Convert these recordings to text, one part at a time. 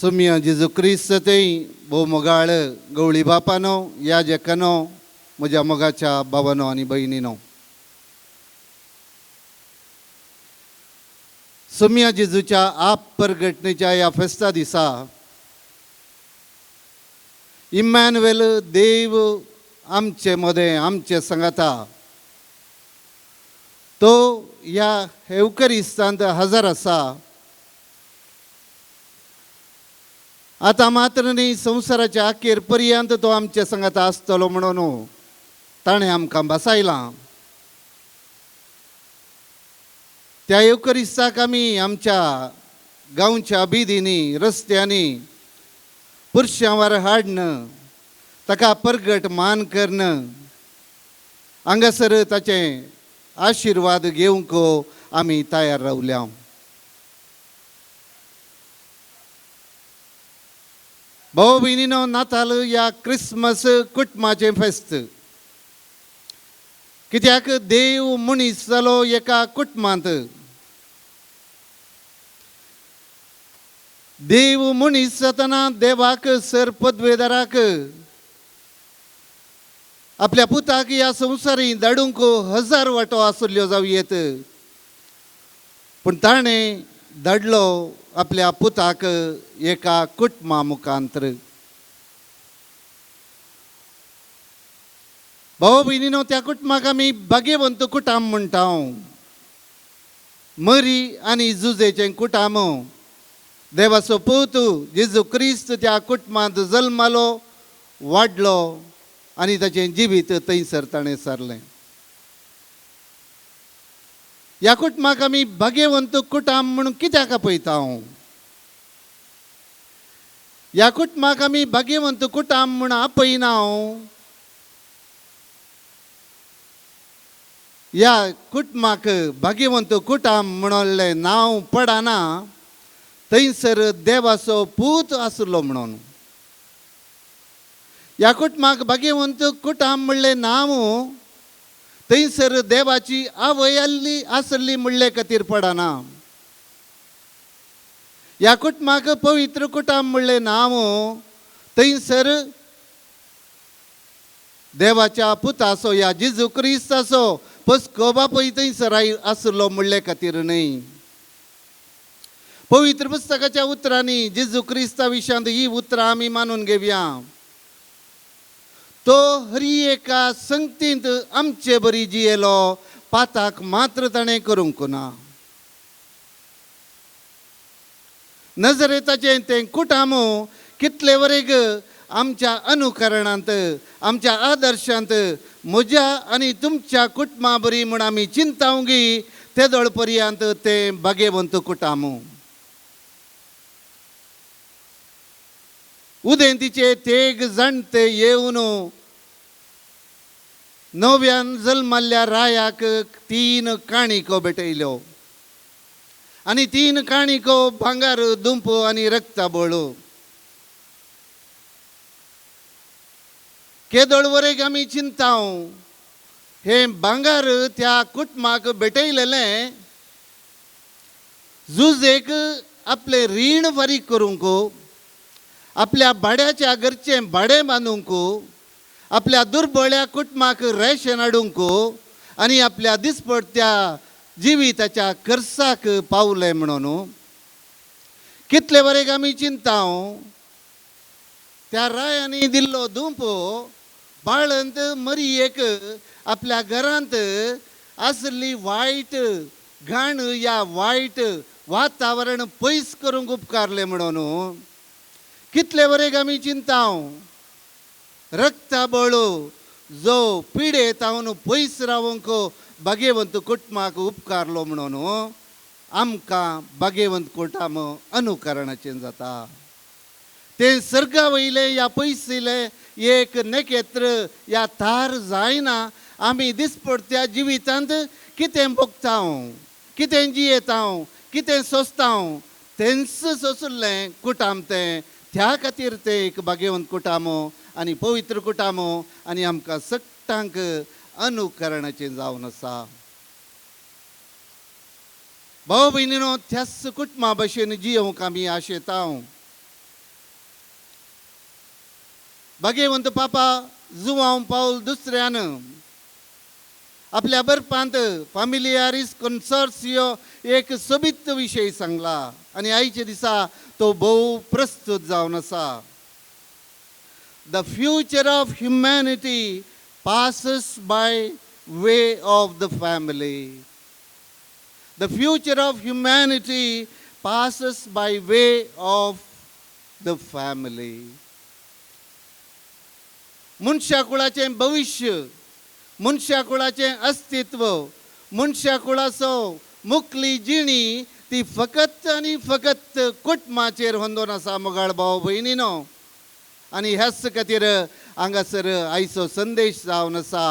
सोमया जेजू क्रिस्त थंय भोव मोगाळ गवळी बापानो, याजकानो, म्हज्या मोगाच्या भावानो आनी भयणीनो, सोमया जेजूच्या आप परगटणेच्या ह्या फेस्ता दिसा इम्मॅन्युएल देव आमचे मदें आमचे सांगाता तो ह्या हेवकरिस्तांत हजर आसा. आतां मात्र न्ही, संवसाराच्या अखेर पर्यंत तो आमचे सांगाता आसतलो म्हणून ताणें आमकां बसायलां. त्या येवकरिस्ताक आमी आमच्या गांवच्या बिदींनी, रस्त्यांनी पुरशांवर हाडन ताका परगट मान करन हांगासर ताचें आशिर्वाद घेवंक आमी तयार रावल्या. भाव भयणीनो, नाताल ह्या क्रिसमस कुटुंबाचें फेस्त, कित्याक देव मनीस जालो एका कुटुंबांत. देव मनीस जातना देवाक सर पदवेदाराक आपल्या पुताक ह्या संवसारी धाडूंक हजार वांटो आसल्यो जावं येत, पूण ताणें धाडलो आपल्या पुताक एका कुटुंबा मुखांतर. भाव भयणीनो, त्या कुटुंबाक आमी भाग्यवंत कुटाम म्हणटा. मरी आनी जुजेचें कुटाम. देवाचो पूत जेजू क्रिस्त त्या कुटुंबांत जल्मालो, वाडलो आनी ताचें जिवीत थंयसर ताणें सारलें. ह्या कुटुंबाक आमी भाग्यवंत कुटाम म्हणून कित्याक आपयता? ह्या कुटुंबाक आमी भाग्यवंत कुटाम म्हूण आपयना. ह्या कुटुंबाक भाग्यवंत कुटाम म्हणिल्लें नांव पडना, थंयसर देवाचो पूत आसलो म्हणून. ह्या कुटुंबाक भाग्यवंत कुटाम म्हणलें नांव थंयसर देवाची आवय आसली आसली म्हणले खातीर पडना. ह्या कुटुंबाक पवित्र कुटाम म्हणलें नांव थंयसर देवाच्या पुताचो ह्या जेजू क्रिस्ताचो पस्को बापूय थंयसर आसलो म्हणले खातीर न्हय. पवित्र पुस्तकाच्या उतरांनी जेजू क्रिस्ता विशयांत ही उतरां आमी मानून घेवया. तो हरी एका संगतींत आमचे बरी जियेलो, पाताक मात्र ताणें करूंक ना. नजरेताचें तें कुटाम कितले वरेग आमच्या अनुकरणांत, आमच्या आदर्शांत म्हज्या आनी तुमच्या कुटुंबा बरी म्हूण आमी चिंतावंगी तेदोळ पर्यंत तें भाग्यवंत कुटाम. उदेंतीचे तेग जाणटे येवन नव्यान जल्मल्ल्या रायाक 3 काणिको भेटयल्यो आनी 3 काणिको भांगर, दुंपो आनी रक्ताबोळ. केदोळ वरेक आमी चिंताव हें भांगर त्या कुटुंबाक भेटयलेलें जुजेक आपलें रीण फारीक करूंक, आपल्या भाड्याच्या घरचें भाडें बांदूंक, आपल्या दुर्बळ्या कुटुंबाक रेशन हाडूंक आनी आपल्या दिसपडत्या जिविताच्या खर्चाक पावलें म्हणून. कितले वरेक आमी चिंताव त्या रायांनी दिल्लो दुंपो बाळंत मरियेक आपल्या घरांत आसली वायट घाण या वायट वातावरण पयस करूंक उपकारलें म्हणून. कितले वरेक आमी चिंताव रक्ताबळो जो पिडे तावन पयस रावंक भाग्यवंत कुटुंबाक उपकारलो म्हणून आमकां भाग्यवंत कुटुंब अनुकरणाचें जाता. तें सर्गा वयलें या पयसिलें एक नखेत्र या तार जायना. आमी दिसपडत्या जिवितांत कितें भोगताव, कितें जियेताव, कितें सोंसताव तेंच सोंसलें कुटाम तें. त्या खातीर तें एक भाग्यवंत कुटाम आनी पवित्र कुटाम आनी आमकां सगटांक अनुकरणाचें जावन आसा. भाव भयणीनो, त्याच कुटुंबा भशेन जियोवंक आमी आशेताव. भागेवंत पापा जुवांव पावल दुसऱ्यान आपल्या बरपांत फामिलियारीस कन्सोर्सियो एक सोबीत विशय सांगला आनी आयच्या दिसा तो भोव प्रस्तूत जावन आसा. The future of humanity passes by way of the family. The future of humanity passes by way of the family. मनशाकुळाचें भविश्य, मनशाकुळाचें अस्तित्व, मनशाकुळाचो मुखली जिणी ती फकत आनी फकत कुटुंबाचेर होंदोन आसा मोगाळ भाव भयणीनो. आनी ह्याच खातीर हांगासर आयचो संदेश जावन आसा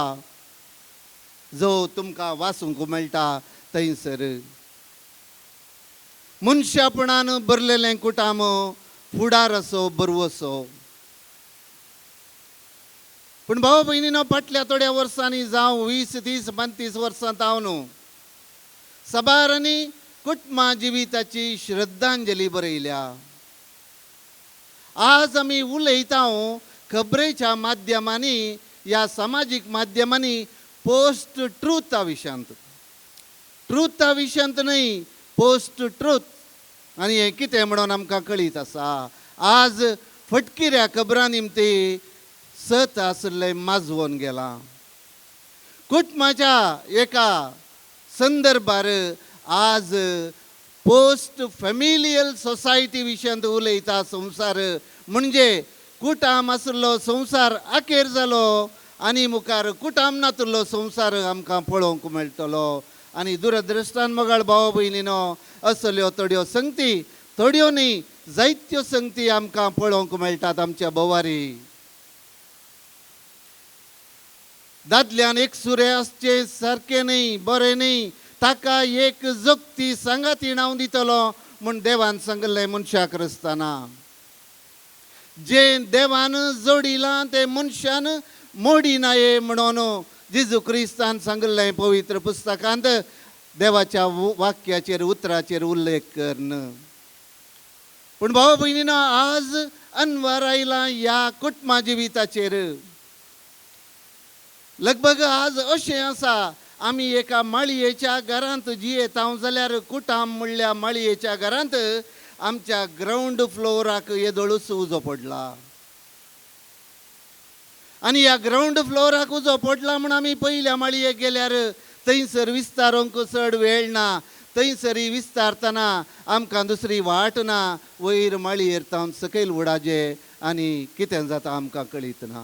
जो तुमकां वाचूंक मेळटा थंयसर. मनशापणान भरलेलें कुटाम फुडार असो बरवसो. पूण भाव भयणीनो, फाटल्या थोड्या वर्सांनी जावं 20 30 35 वर्सां जावन साबारांनी कुटुंबा जिविताची श्रद्धांजली बरयल्या. आज आमी उलयता खबरेच्या माध्यमांनी, ह्या समाजीक माध्यमांनी पोस्ट ट्रुथा विशयांत. ट्रुथा विशयांत न्हय, पोस्ट ट्रूथ. आनी हें कितें म्हणून आमकां कळीत आसा. आज फटकिऱ्या खबरां निमती सत आशिल्लें माजवोन गेलां. कुटुंबाच्या एका संदर्भार आज पोस्ट फॅमिलियल सोसायटी विशयांत उलयता संवसार. म्हणजे कुटाम आशिल्लो संवसार अखेर जालो आनी मुखार कुटाम नातिल्लो संवसार आमकां पळोवंक मेळटलो. आनी दुरदृश्टान मोगाळ भाव भयणीनो, असल्यो थोड्यो संगती, थोड्यो न्ही, जायत्यो संगती आमकां पळोवंक मेळटात आमच्या भोवारी. दादल्यान एक सुरे आसचे सारकें न्ही, बरें न्ही, ताका एक जोगती सांगाती हांव दितलो म्हूण देवान सांगिल्लें मनशाक रचतना. जें देवान जोडिलां तें मनशान मोडिनाये म्हणून जेजू क्रिस्तान सांगिल्लें पवित्र पुस्तकांत देवाच्या वाक्याचेर उतराचेर उल्लेख करून. पूण भाव भयणीनो, आज अनवर आयला ह्या कुटुंबा जिविताचेर. लगभग आज अशें आसा, आमी एका माळयेच्या घरांत जियेता जाल्यार कुटाम म्हणल्या माळयेच्या घरांत आमच्या ग्रावंड फ्लोराक येदोळूच उजो पडला. आनी ह्या ग्रावंड फ्लोराक उजो पडला म्हूण आमी पयल्या माळयेक गेल्यार थंयसर विस्तारूंक चड वेळ ना. थंयसर विस्तारतना आमकां दुसरी वाट ना, वयर माळयेर तावन सकयल उडाजे आनी कितें जाता आमकां कळीत ना.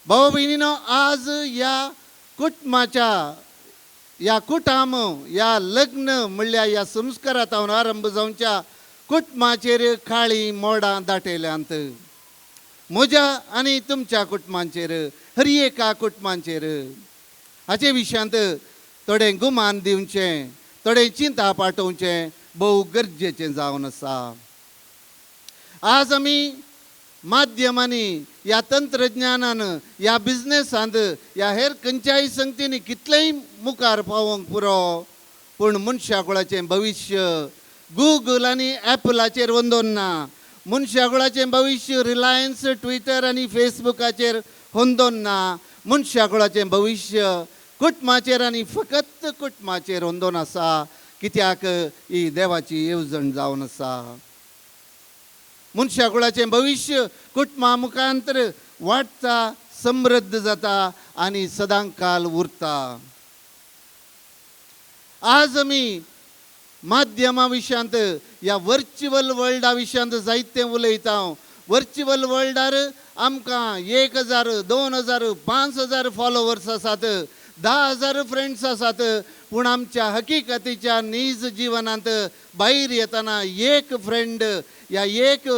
भाव भयणीनो, आज ह्या कुटुंबाच्या ह्या कुटाम ह्या लग्न म्हणल्यार ह्या संस्कारांत आरंभ जावच्या कुटुंबाचेर काळी मोडां दाटयल्यांत. म्हज्या आनी तुमच्या कुटुंबांचेर, हर एका कुटुंबांचेर हाचे विशयांत थोडें गुमान दिवचें, थोडें चिंता पाठोवचें भोव गरजेचें जावन आसा. आज आमी माध्यमांनी ह्या तंत्रज्ञानान ह्या बिजनेसांत ह्या हेर खंयच्याय संगतींनी कितलेंय मुखार पावोवंक पुरो, पूण मनशाकुळाचें भविश्य गुगल आनी एपलाचेर वंदोन ना. मनशाकुळाचें भविश्य रिलायन्स, ट्विटर आनी फेसबुकाचेर होंदोन ना. मनशाकुळाचें भविश्य कुटुंबाचेर आनी फकत कुटुंबाचेर होंदोन आसा. कित्याक ही देवाची येवजण जावन आसा. मनशाकुळाचें भविश्य कुटुंबा मुखांतर वाडटा, समृद्ध जाता आनी सदांकाल उरता. आज आमी माध्यमा विशयांत ह्या वर्च्युअल वर्ल्डा विशयांत जायतें उलयता. वर्च्युअल वर्ल्डार आमकां 1000, 2000, 5000 फॉलोवर्स आसात, 10,000 फ्रेंड्स आसात. पूण आमच्या हकीकतीच्या नीज जिवनांत भायर येतना एक फ्रेंड या एक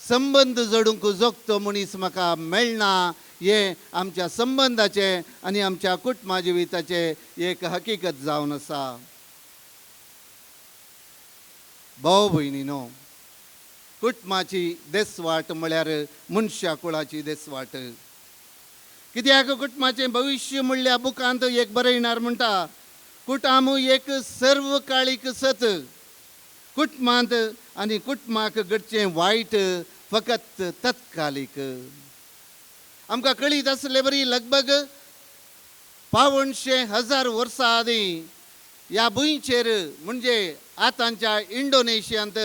संबंद जोडूंक जोगतो मनीस म्हाका मेळना. हें आमच्या संबंदाचें आनी आमच्या कुटुंबा जिविताचें एक हकीकत जावन आसा. भाव भयणीनो, कुटुंबाची देसवाट म्हळ्यार मनशा कुळाची देसवाट. कित्याक कुटुंबाचें भविश्य म्हणल्या बुकांत एक बरयणार म्हणटा, कुटाम एक सर्वकाळीक सत, कुटुंबांत आनी कुटुंबाक घडचें वायट फकत तत्कालीक. आमकां कळीत आसले बरी लगभग 7,500 वर्सां आदीं ह्या भुंयचेर म्हणजे आतांच्या इंडोनेशियांत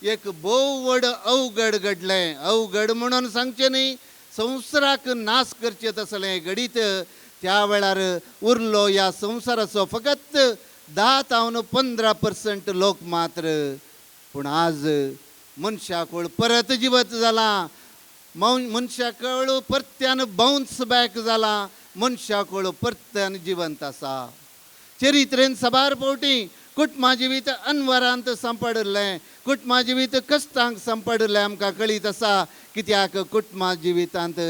एक भोव व्हड अवघड घडलें. अवघड म्हणून सांगचें न्ही, संवसाराक नाश करचें तसलें घडीत. त्या वेळार उरलो ह्या संवसाराचो फकत 10 तावन 15% लोक मात्र. पूण आज मनशाकूळ परत जिवत जाला, मनशाकूळ परत्यान बाउन्स बॅक जाला, मनशाकूळ परत्यान जिवंत आसा. चरित्रेन साबार फावटी कुटुंबा जिवीत अनवरांत सांपडिल्लें, कुटुंबा जिवीत कश्टांक सांपडिल्लें आमकां कळीत आसा. कित्याक कुटुंबा जिवितांत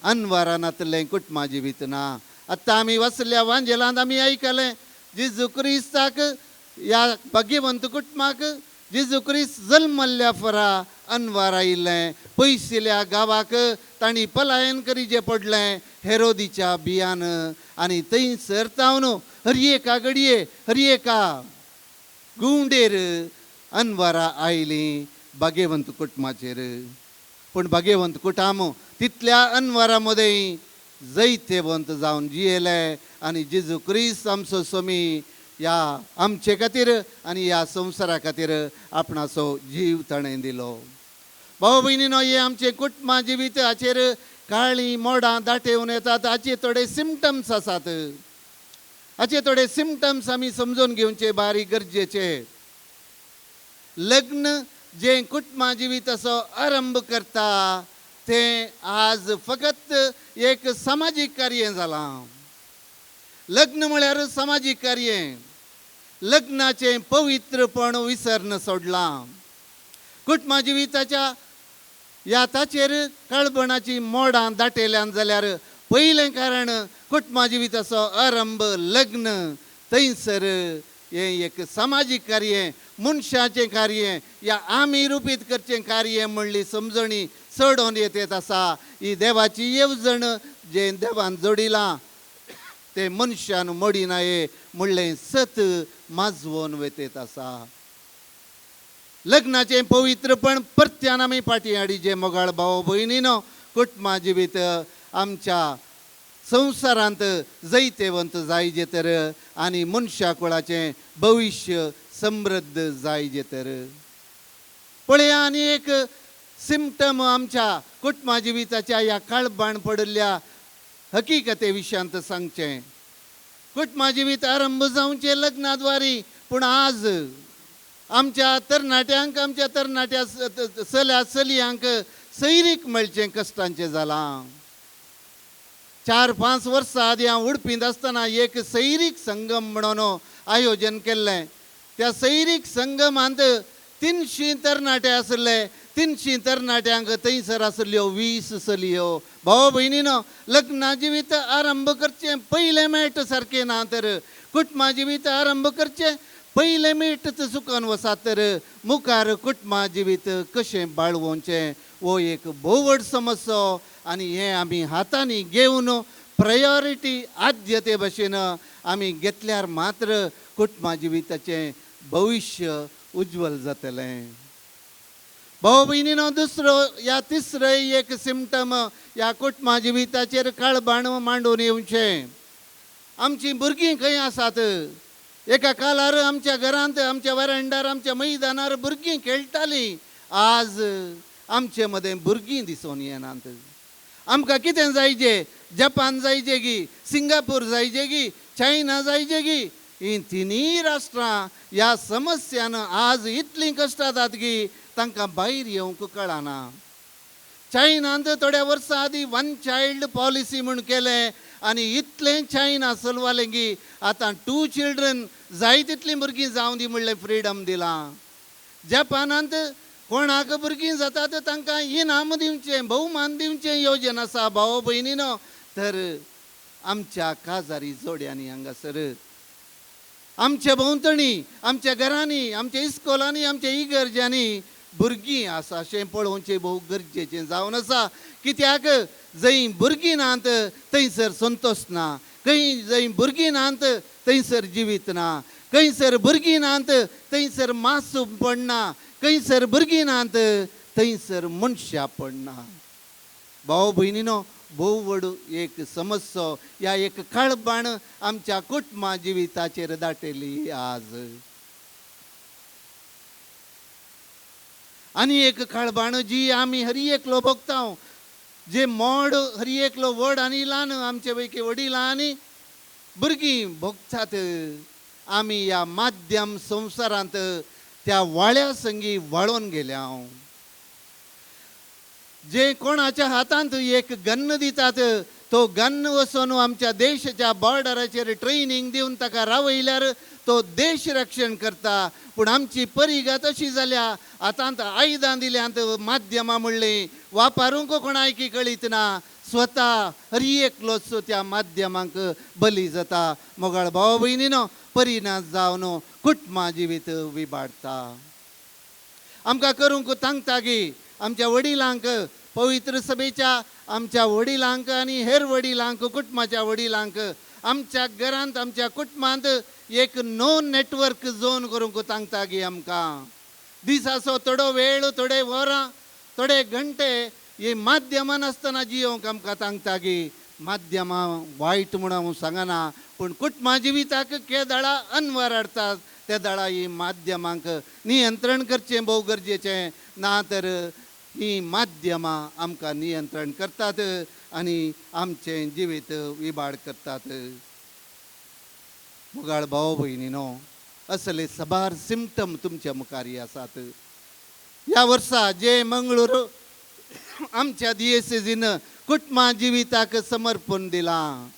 अनवरान नातलें कुटुंबा जिवीत ना. आतां आमी वसल्या वांजेलांत आमी आयकलें जेजू क्रिस्ताक ह्या भाग्यवंत कुटुंबाक जेजू क्रिस्त जल्मल्ल्या फरा अनवार आयिल्लें. पयशिल्या गांवाक तांणी पलायन करीचें पडलें हेरोदीच्या बियान आनी थंयसर तावन हर एका घडये हर एका गुंडेर अनवारा आयलीं भाग्यवंत कुटुंबाचेर. पूण भाग्यवंत कुटाम तितल्या अनवारा मदें जैतेवंत जावन जियेले आनी जेजू क्रिस्त आमचो स्वामी ह्या आमचे खातीर आनी ह्या संवसारा खातीर आपणाचो जीव ताणें दिलो. भाव भयणीनो, हे आमचें कुटुंबा जिवीत हाचेर काळीं मोडां दाटेवन येतात. हाचे थोडे सिमटम्स आसात, हाचे थोडे सिमटम्स आमी समजून घेवचे बारीक गरजेचे. लग्न जें कुटुंबा जिविताचो आरंभ करता तें आज फकत एक समाजीक कार्य जालां. लग्न म्हळ्यार समाजीक कार्य. लग्नाचें पवित्रपण विसरन सोडलां. कुटुंबा जिविताच्या ह्या ताचेर काळबणाची मोडां दाटेल्यान जाल्यार पयलें कारण कुटुंबा जिविताचो आरंभ लग्न थंयसर हें एक समाजीक कार्य, मनशाचें कार्य या आमी रुपीत करचें कार्य म्हणली समजणी चडोवन येत आसा. ही देवाची येवजण जें देवान जोडिलां तें मनशान मोडिनाये म्हणलें सत माजवोन वेतेत आसा. लग्नाचें पवित्रपण परत्यान आमी फाटीं हाडीचें. मोगाळ भाव भयणीनो, कुटुंबा जिवीत आमच्या संवसारांत जैतेवंत जायजे तर आनी मनशा कुळाचें भविश्य समृद्ध जायजे तर. पळया आनी एक सिमटम आमच्या कुटुंबा जिविताच्या ह्या काळबाण पडिल्ल्या हकीकते विशयांत सांगचें. कुटुंबा जिवीत आरंभ जावचें लग्नाद्वारी, पूण आज आमच्या तरणाट्यांक, आमच्या तरणाट्या चल्या चलयांक सैरीक मेळचें कश्टांचें जालां. 4-5 वर्सां आदीं हांव उडपींत आसतना एक सैरीक संगम म्हणून आयोजन केल्लें. त्या सैरीक संगमांत 300 तरणाटे आसले. 300 तरणाट्यांक थंयसर आसल्यो 20 चलयो. भाव भयणीनो, लग्ना जिवीत आरंभ करचें पयलें मेळटा सारकें ना तर कुटुंबा जिवीत आरंभ करचें पयलें मेळटा चुकोन वसात तर मुखार कुटुंबा जिवीत कशें बाळवोवचें हो एक भोव व्हड समस्या. आनी हें आमी हातांनी घेवन प्रायोरिटी आद्यते भशेन आमी घेतल्यार मात्र कुटुंबा जिविताचें भविश्य उज्ज्वल जातलें. भाव भयणीनो, दुसरो या तिसरो एक सिमटम ह्या कुटुंबा जिविताचेर काळबाण मांडून येवचें. आमचीं भुरगीं खंय आसात? एका काळार आमच्या घरांत, आमच्या वरांडार, आमच्या मैदानार भुरगीं खेळटालीं. आज आमचे मदें भुरगीं दिसून येनात. आमकां कितें जायजे? जपान जायजे गी, सिंगापूर जायजे गी, चायना जायजे गी? हीं तिनूय राष्ट्रां ह्या समस्यान आज इतलीं कश्टां जातात की तांकां भायर येवंक कळना. चायनांत थोड्या वर्सां आदीं 1 चायल्ड पॉलिसी म्हूण केलें आनी इतलें चायना चलवालें की आतां 2 चिल्ड्रन जाय तितलीं भुरगीं जावं दी म्हणलें फ्रिडम दिलां. जपानांत कोणाक भुरगीं जातात तांकां इनाम दिवचें, भोवमान दिवचें योजन आसा. भाव भयणीनो, तर आमच्या काजारी जोड्यांनी हांगासर आमच्या भोंवतणी, आमच्या घरांनी, आमच्या इस्कोलांनी, आमच्या इगर्जांनी भुरगीं आसा अशें पळोवचें भोव गरजेचें जावन आसा. कित्याक जंय भुरगीं नात थंयसर संतोश ना, खंय जंय भुरगीं नात थंयसर जिवीत ना, खंयसर भुरगीं नात थंयसर मासूम पडना, खंयसर भुरगीं नात थंयसर मनशां पडना. भाव भयणीनो, भोव व्हड एक समस्या ह्या एक काळबाण आमच्या कुटुंबा जिविताचेर दाटयली आज. आनी एक काळबाण जी आमी हरी एकलो भोगता, जे मोड हरी एकलो व्हड आनी ल्हान, आमचे पैकी वडिलां आनी भुरगीं भोगतात. आमी ह्या माध्यम संवसारांत त्या वाळ्या संगी वाळोन गेल्या. जे कोणाच्या हातांत एक गन्न दितात तो गन्न वचून आमच्या देशाच्या बॉर्डराचेर ट्रेनिंग दिवन ताका रावयल्यार तो देश रक्षण करता. पूण आमची परिगत अशी जाल्या, हातांत आयदां दिल्यांत माध्यमां म्हणलीं वापरूंक कोणायकी कळीत ना, स्वता हर एकलोच त्या माध्यमांक बली जाता. मोगाळ भाव भयणीनो, परिणाम जावन कुटुंबा जिवीत विबाडता. आमकां करूंक तांकता गी आमच्या वडिलांक, पवित्र सभेच्या आमच्या वडिलांक आनी हेर वडिलांक, कुटुंबाच्या वडिलांक आमच्या घरांत आमच्या कुटुंबांत एक नो नेटवर्क झोन करूंक तांकता गी आमकां. दिसाचो थोडो वेळ, थोडे वरां, थोडे घंटे हे माध्यमां नासतना जियोंक आमकां तांकता गी. माध्यमां वायट म्हूण हांव सांगना, पूण कुटुंबा जिविताक केदळा अनवर हाडटात त्या दळा ही माध्यमांक नियंत्रण करचें भोव गरजेचें. ना तर ही माध्यमां आमकां नियंत्रण करतात आनी आमचें जिवीत विबाड करतात. मोगाळ भाव भयणीनो, असले साबार सिमटम तुमच्या मुखार आसात. ह्या वर्सा जे मंगळूर आमच्या दियेसेजीन कुटुंबा जिविताक समर्पण दिलां.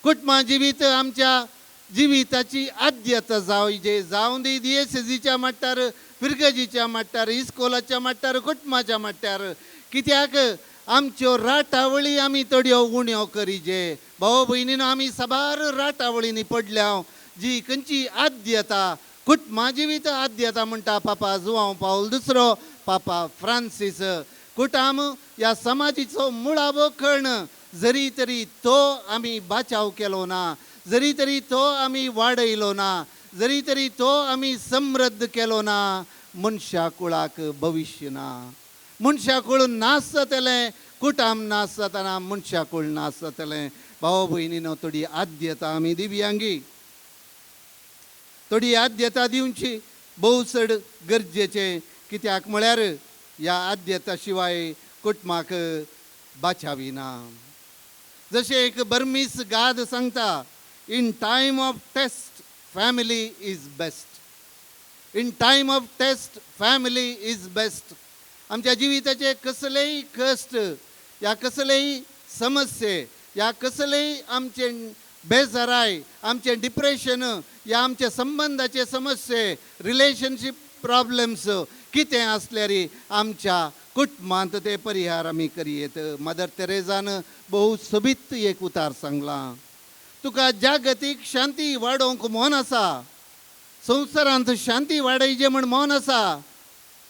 कुटुंबा जिवीत आमच्या जिविताची आद्यता जावं जे, जावं दी दियेसेजीच्या मट्टार, फिरगजीच्या मट्टार, इस्कोलाच्या मट्टार, कुटुंबाच्या मट्टार. कित्याक आमच्यो राटावळी आमी थोड्यो उण्यो करीजे. भाव भयणीनो, आमी साबार राटावळींनी पडल्या जी खंयची आद्यता कुटुंबा जिवीत आद्यता म्हणटा पापा जुवांव पावल दुसरो, पापा फ्रांसीस. कुटाम ह्या समाजीचो मुळावो कर्ण जरी तरी तो आमी बाचाव केलो ना, जरी तरी तो आमी वाडयलो ना, जरी तरी तो आमी समृद्ध केलो ना, मनशा कुळाक भविश्य ना. मनशा कुळ नाश जातलें, कुटाम नाश जातना मनशा कुळ नाश जातलें. भाव भयणीनो, थोडी आद्यता आमी दिव्यांगी, थोडी आद्यता दिवची भोव चड गरजेचें. कित्याक म्हळ्यार ह्या आद्यता शिवाय कुटुंबाक बाचावी ना. जशें एक बर्मीस गाद सांगता, in time of test family is best. In time of test family is best. आमच्या जिविताचे कसलेय कश्ट या कसलेय समस्ये या कसलेय आमचे बेजाराय, आमचें डिप्रेशन या आमचे संबंदाचे समस्ये, रिलेशनशीप प्रॉब्लम्स कितें आसल्यार आमच्या कुटुंबांत ते परिहार आमी करयेत. मदर तेरेजान भोव सोबीत एक उतार सांगलां, तुका जागतीक शांती वाडोवंक मन आसा, संवसारांत शांती वाडयचे म्हण मन आसा,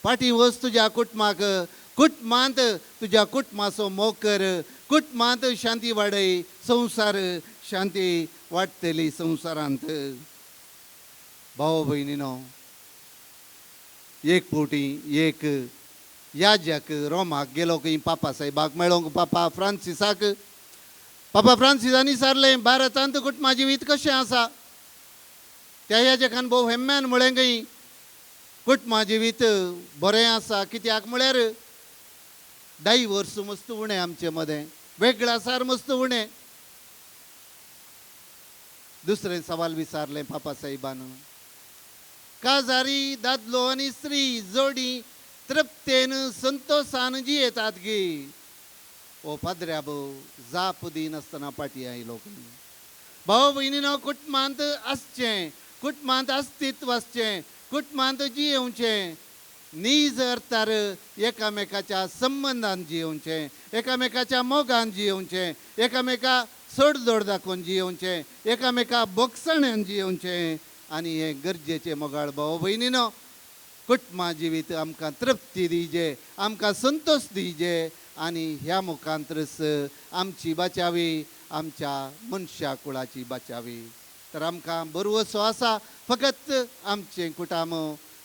फाटीं वच तुज्या कुटुंबाक, कुटुंबांत तुज्या कुटुंबाचो मोग कर, कुटुंबांत शांती वाडय, संवसार शांती वाडटली संवसारांत. भाव भयणीनो, एक फावटी एक याजक रोमाक गेलो खंय पापा साहेबाक मेळोंक, पापा फ्रांसिसाक. पापा फ्रांसिसांनी विचारलें, भारतांत कुटुंबा जिवीत कशें आसा? त्या याजकान भोव हेम्म्यान म्हळें खंय कुटुंबा जिवीत बरें आसा. कित्याक म्हळ्यार डायवर्स मस्त उणें आमचे मदें, वेगळासार मस्त उणें. दुसरें सवाल विचारलें पापा साहेबान, काजारी दादलो आनी स्त्री जोडी तृप्तेन संतोशान जियेतात गी? ओ पाद्र्याबो जाप दिनासतना फाटीं आयलो. भाव भयणीनो, कुटुंबांत आसचें, कुटुंबांत अस्तित्व आसचें, कुटुंबांत जियेवचें, नीज अर्थार एकामेकाच्या संबंदान जियेवचें, एकामेकाच्या मोगान जियेवचें, एकामेका सोडदोड दाखोवन जियेवचें, एकामेका बोगसण्यान जियेवचें. आनी हें गरजेचें मोगाळ भाव भयणीनो, कुटुंबा जिवीत आमकां तृप्ती दिजे, आमकां संतोश दिजे आनी ह्या मुखांतरच आमची बाचावी, आमच्या मनशा कुळाची बाचावी. तर आमकां बरवसो आसा फकत आमचें कुटाम.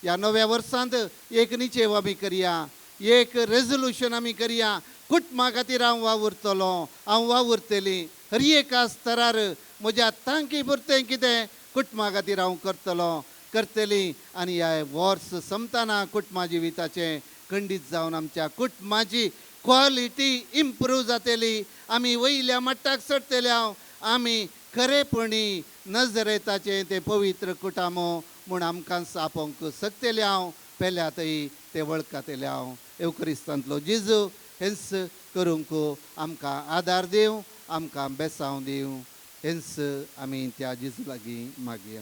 ह्या नव्या वर्सांत एक निचेव आमी करया, एक रेजोल्युशन आमी करया, कुटुंबा खातीर हांव वावुरतलो, हांव वावुरतली. हर एका स्तरार म्हज्या तांकी पुरतें कितें कुटुंबा खातीर हांव करतलो, करतली. आनी ह्या वर्स सोंपतना कुटुंबा जिविताचें खंडीत जावन आमच्या कुटुंबाची क्वॉलिटी इम्प्रूव जातली, आमी वयल्या मट्टाक चडटले. हांव आमी खरेपणी नजरेताचें तें पवित्र कुटामो म्हूण आमकां आपोवंक शकतले. हांव पेल्यातय ते वळखतले. हांव एवक्रिस्तांतलो जेजू हेंच करूंक आमकां आदार दिवं, आमकां बेसांव दिवं, हेंच आमी त्या जेजू लागीं मागया.